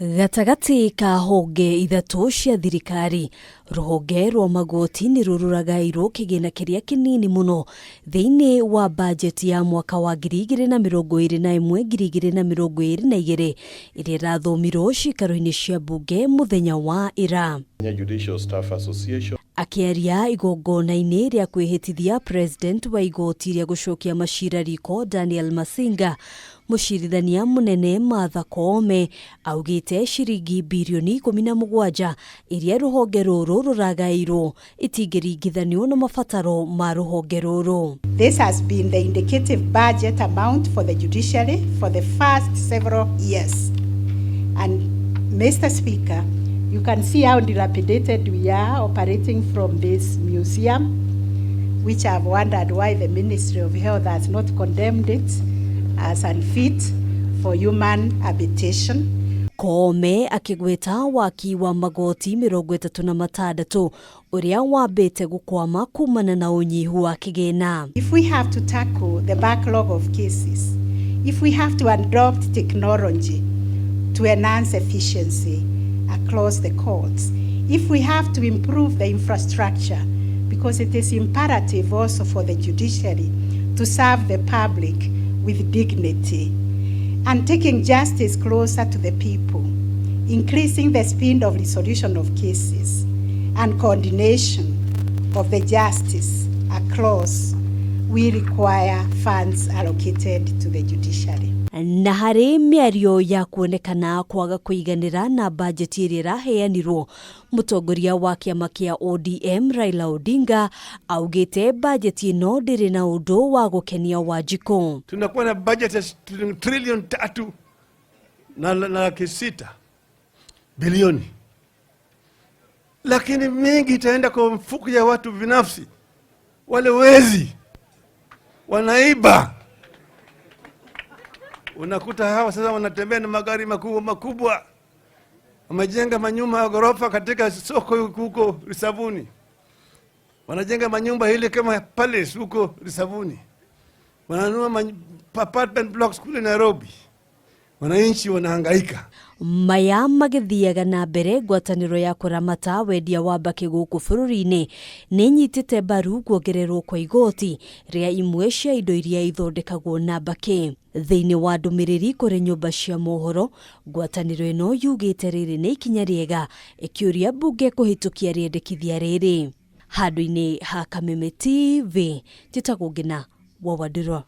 Gatagatĩ ka honge ithatũ cia thirikari, rũhonge rwa magoti nĩ rũrũragairwo kĩgĩna kĩrĩa kĩnini mũno thĩinĩ wa bajeti ya mwaka wa 2021 2022 ĩrĩa ĩrathomirwo ciikaro-inĩ cia mbunge mũthenya wa ira. Kenya Judicial Staff Association. Akĩaria igongona-inĩ rĩa kwĩhĩtithia President wa igoti rĩa gũcokia macira riko Daniel Masinga, mũcirithania mũnene Martha Koome augĩte ciringi birioni 17 iria rũhonge rũrũ rũragaĩirwo itingĩringithanio na mabataro ma rũhonge rũrũ. This has been the indicative budget amount for the judiciary for the first several years. And Mr. Speaker, you can see how dilapidated we are operating from this museum, which I've wondered why the Ministry of Health has not condemned it as unfit for human habitation. Koome akĩgweta waki wa magoti 36 ũrĩa wambĩte gũkwama kumana na ũnyihu wa kĩgĩna. If we have to tackle the backlog of cases, if we have to adopt technology to enhance efficiency across the courts, if we have to improve the infrastructure, because it is imperative also for the judiciary to serve the public with dignity, and taking justice closer to the people, increasing the speed of resolution of cases, and coordination of the justice across, we require funds allocated to the judiciary. Na harĩ mĩario ya kuonekana kwaga kũiganĩra na bajeti ĩrĩa ĩraheanirwo, mũtongoria wa kĩama kĩa ODM Raila Odinga augĩte bajeti ĩno ndĩrĩ na ũndũ wa gũkenia Wanjikũ. Tunakuwa na budget ya trilioni 3 na 600 bilioni, lakini mingi itaenda kwa mfuko ya watu binafsi, wale wezi wanaiba. Unakuta hawa sasa wanatembea na magari makubwa makubwa, wamejenga manyumba ya ghorofa katika soko huko Risabuni, wanajenga manyumba ile kama palace huko Risabuni, wananunua apartment blocks kule Nairobi. Wananchi wanahangaika. Maya magĩthiaga na mbere, ngwatanĩro ya kũramata wendia wa mbakĩ gũkũ bũrũri-inĩ nĩ ĩnyitĩte mbaru kuongererwo kwa igoti rĩa imwe cia indo iria ithondekagwo na mbakĩ. Thĩinĩ wa ndũmĩrĩri kũrĩ nyũmba cia mohoro, ngwatanĩro ĩno yugĩte rĩrĩ nĩ ikinya rĩega, ĩkĩũria mbunge kũhĩtũkia rĩendekithia rĩrĩ. Handũ-inĩ ha Kameme TV, njĩtagwo Ngina wa Wandũrwa.